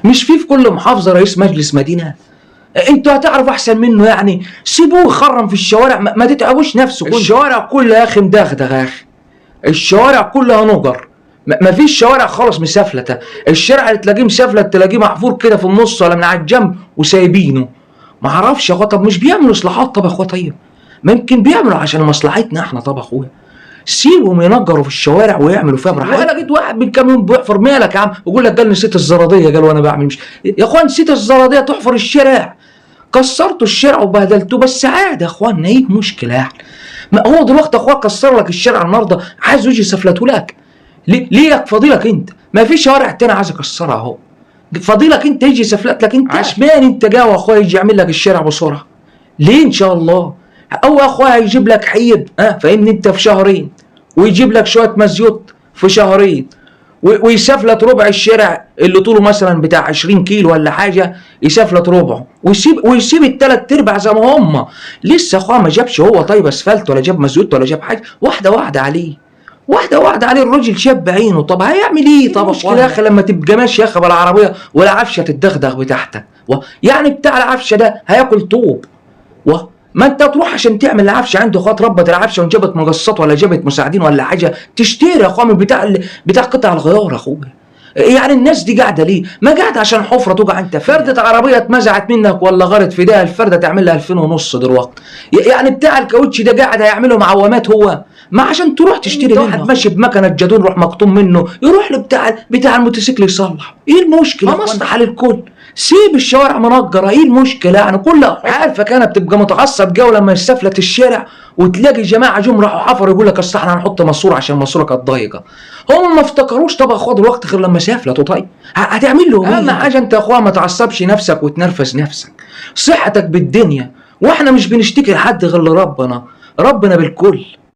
مش في كل محافظة رئيس مجلس مدينة؟ انتوا هتعرفوا احسن منه يعني. سيبوه يخرم في الشوارع، ما تتعبوش نفسكم. الشوارع كلها يا اخي مدغدغه يا اخي، الشوارع كلها نجر، ما فيش شوارع خالص مسافلته. الشارع اللي تلاقيه مسافلت تلاقيه محفور كده في النص ولا من على الجنب وسايبينه. ما اعرفش يا اخويا، طب مش بيعملوا اصلاحات؟ طب يا اخويا طيب ما يمكن بيعملوا عشان مصلحتنا احنا. طب يا اخويا سيبهم ينجروا في الشوارع ويعملوا فيها براحتهم. وانا لقيت واحد من كام يوم بيحفر، مالك يا عم؟ يقول لك قال نسيت الزراديه، قال وانا بعمل مش يا اخوان نسيت الزراديه تحفر الشارع، كسرتوا الشارع وبهدلتوه. بس عادي يا اخوانا، ايه المشكلة يعني؟ ما هو دلوقتي اخويا كسر لك الشارع النهارده، عايز يجي يسفلته لك ليه؟ ليه فضيلك انت؟ ما فيش شوارع تاني عايز اكسرها اهو، فضيلك انت يجي يسفلت لك انت عشمان انت جاي واخويا يجي يعمل لك الشارع بسرعة ليه ان شاء الله؟ او اخويا هيجيب لك حيد فاهمني انت في شهرين، ويجيب لك شوية مزيوت في شهرين، ويسفلت ربع الشارع اللي طوله مثلا بتاع 20 كيلو ولا حاجة، يسفلت ربعه ويسيب الثلاث ارباع زي ما هم لسه. اخويا ما جابش هو طيب اسفلت ولا جاب مزيوت ولا جاب حاجة، واحدة واحدة عليه، واحدة واحدة عليه، الراجل شاب بعينه. طب هيعمل ايه؟ طب المشكلة يا اخي لما تبقى ماشي يا اخي بالعربية والعفشه تتدغدغ بتاعتك، يعني بتاع العفشه ده هياكل طوب. ما انت تروح عشان تعمل العفشه عنده خاطر ربط العفشه وجابت مقصات ولا جابت مساعدين ولا حاجة، تشتري يا اخويا من بتاع قطع الغيار يا اخويا. يعني الناس دي قاعدة ليه؟ ما قاعدة عشان حفره توجع انت، فرده عربية اتمزعت منك ولا غارت في ده، الفرده تعمل لها 2500 دلوقتي. يعني بتاع الكاوتش ده قاعد هيعمله معومات هو، ما عشان تروح تشتري منه. واحد ماشي بمكنه جادون روح مقطوم منه، يروح لبتاع الموتوسيكل يصلح. ايه المشكلة؟ ما مصلحة للكل، سيب الشوارع منجره، ايه المشكلة يعني؟ كلها عارفك انا بتبقى متعصب جو لما يستفلت الشارع وتلاقي جماعة جم راحوا حفروا يقول لك اصل احنا هنحط ماسوره عشان الماسورة كانت ضيقه. هم ما افتكروش طب اخويا الوقت غير لما سافلتوا. طيب هتعمل له اهم حاجة انت يا اخويا ما تعصبش نفسك وتنرفز نفسك، صحتك بالدنيا، واحنا مش بنشتكي لحد غير لربنا، ربنا بالكل.